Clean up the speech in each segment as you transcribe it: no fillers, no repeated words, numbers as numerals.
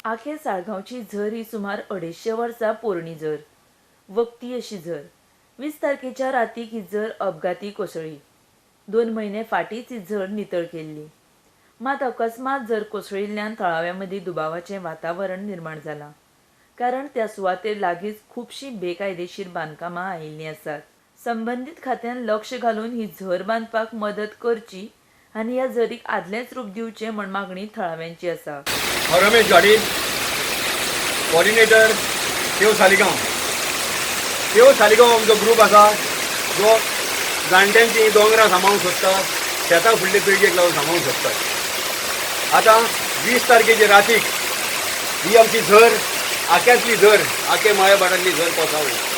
आखे साळगांवची झर ही सुमार 250 वर्सां पोरणी झर, वखदी अशी झर. 20 तारखेच्या रातीक ही झर अपघाती कोसळ्ळी. 2 म्हयने फाटींच ही झर नितळ केल्ली. मात अकस्मात झर कोसळिल्ल्यान थळाव्यां मदीं दुबावाचें वातावरण निर्माण जालां, कारण त्या सुवातेर लागींच खुबशीं बेकायदेशीर बांदकामां आयिल्लीं आसात. संबंदीत खात्यान लक्ष घालून ही झर बांदपाक मदत करची आनी ह्या झरीक आदलेंच रूप दिवचें म्हण मागणी थळाव्यांची आसा. हांव रमेश घाडी, कॉर्डिनेटर देव सालिगांव. देव सालिगांव आमचो ग्रूप आसा जो जाणट्यांची दोंगरां सांबाळूंक सोदता, शेतां फुडले पिळगेक लागून सांबाळूंक सोदता. आतां 20 तारखेचे रातीक ही आमची झर, आक्यांतली झर, आके माळ्या भाटांतली झर कोसळ्ळी.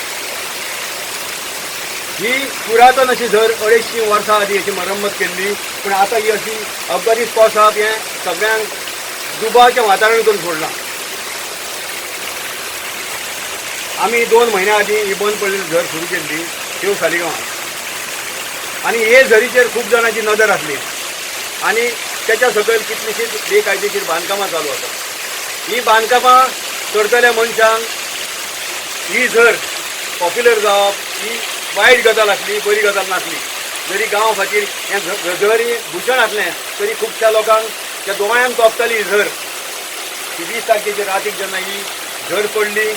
ही पुरातन अशी झर 250 वर्सां आदीं अशी मरम्मत केल्ली, पूण आतां ही अशी अपघातीत कोसळप हें सगळ्यांक दुबावाचें वातावरण करून सोडलां. आमी 2 म्हयन्या आदीं ही बंद पडलेली झर सुरू केल्ली देव सालिगांवांत, आनी हे झरीचेर खूब जाणांची नदर आसली आनी तेच्या सकयल कितलींशींच बेकायदेशीर बांदकामां चालू आसात. ही बांदकामां करतल्या मनशांक ही झर पॉप्युलर जावप ही वायट गजाल आसली, बरी गजाल नासली. जरी गांव खातीर हें झर ही भूषण आसलें तरी खुबश्या लोकांक त्या दोळ्यांक तोपताली ही झर. ही 20 तारखेचे रातीक जेन्ना ही झर पडली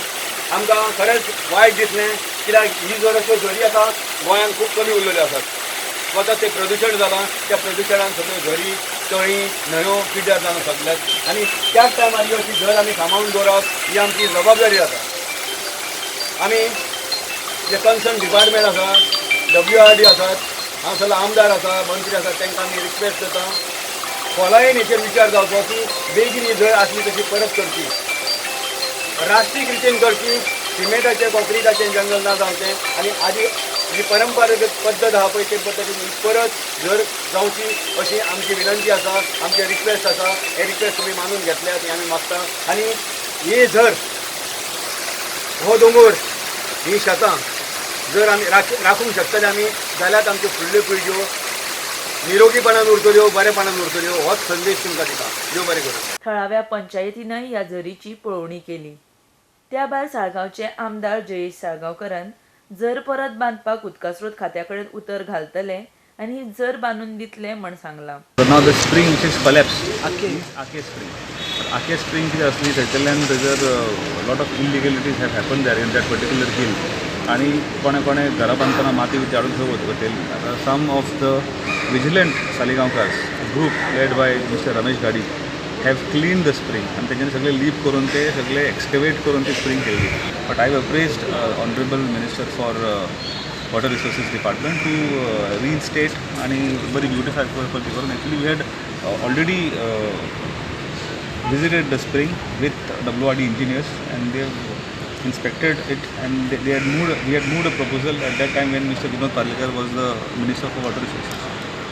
आमकां खरेंच वायट दिसलें, कित्याक ही झर अश्यो झरी आतां गोंयांत खूब कमी उरलेल्यो आसात. वता तें प्रदुशण जालां, त्या प्रदुशणान सगळ्यो झरी, तळीं, न्हंयो पिड्ड्यार जावन सगल्याक, आनी त्याच टायमार ही अशी झर आमी सांबाळून दवरप ही आमची जबाबदारी आसा. आमी जे कन्सर्न डिपार्टमेंट आसा, WRD आसात, हांगासरलो आमदार आसा, मंत्री आसात, तांकां आमी रिक्वेस्ट करता खोलायेन हेचेर विचार जावचो की बेगीन ही झर आसली तशी परत करची, राष्ट्रीक रितीन करची, सिमेंटाचें कॉंक्रिटाचें जंगल ना जावचें आनी आदी जी परंपरागत पद्दत आहा पळय ते पद्दतीन परत झर जावची अशी आमची विनंती आसा, आमची रिक्वेस्ट आसा. हे रिक्वेस्ट तुमी मानून घेतल्यात हें आमी मागता. आनी ही झर, हो दोंगोर, ही शेतां जर आमी राखूंक शकतले आमी जाल्यार आमच्यो फुडल्यो पिळग्यो निरोगीपणान उरतल्यो, बरेपणान उरतल्यो, होच संदेश तुमकां दिता. देव बरें करूं. थळाव्या पंचायतीनय ह्या झरीची पळोवणी केली. त्या भायर साळगांवचे आमदार जयेश साळगांवकरान झर परत बांदपाक उदकास्रोत खात्या कडेन उतर घालतले आनी ही झर बांदून दितले म्हण सांगलां. Now the spring which is collapsed is Ake spring. Ake spring कितें आसली, थंयसरल्यान थंयसर lot of illegalities have happen there in that particular hill आनी कोणें कोणें घरां बांदतना माती बिती हाडून थंय वतयली. आतां some of the vigilant Saligaonkars group led by Mr. Ramesh Ghadi have clean the spring आनी तेंच्यांनी सगळे लीप करून ते सगळे एक्सकवेट करून ती स्प्रींग केली. But I approached honourable minister for water resources department to reinstate आणि बरी ब्युटिफाय करची करून. Actually we had already visited the spring with WRD engineers and they have inspected it and they had moved, we had moved a proposal at that time when Mr. Vinod Parlekar was the Minister for Water Resources.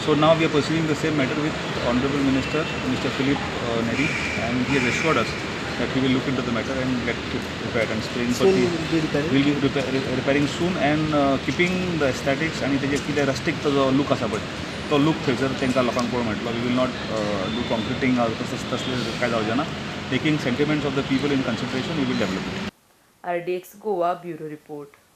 So now we are pursuing the same matter with Honorable Minister Mr. Philip Neri, and he has assured us that he will look into the matter and get it repaired and spring Soon will be repairing? Will be repairing soon and keeping the aesthetics आणि तेजे कितें rustic तो जो look आसा पळय तो look थंयसर तांकां लोकांक पळोवंक मेळटलो. We will not do concreting, तसलें कांय जावचें ना. Taking sentiments of the people in consideration, we will develop it. RDX Goa, bureau report.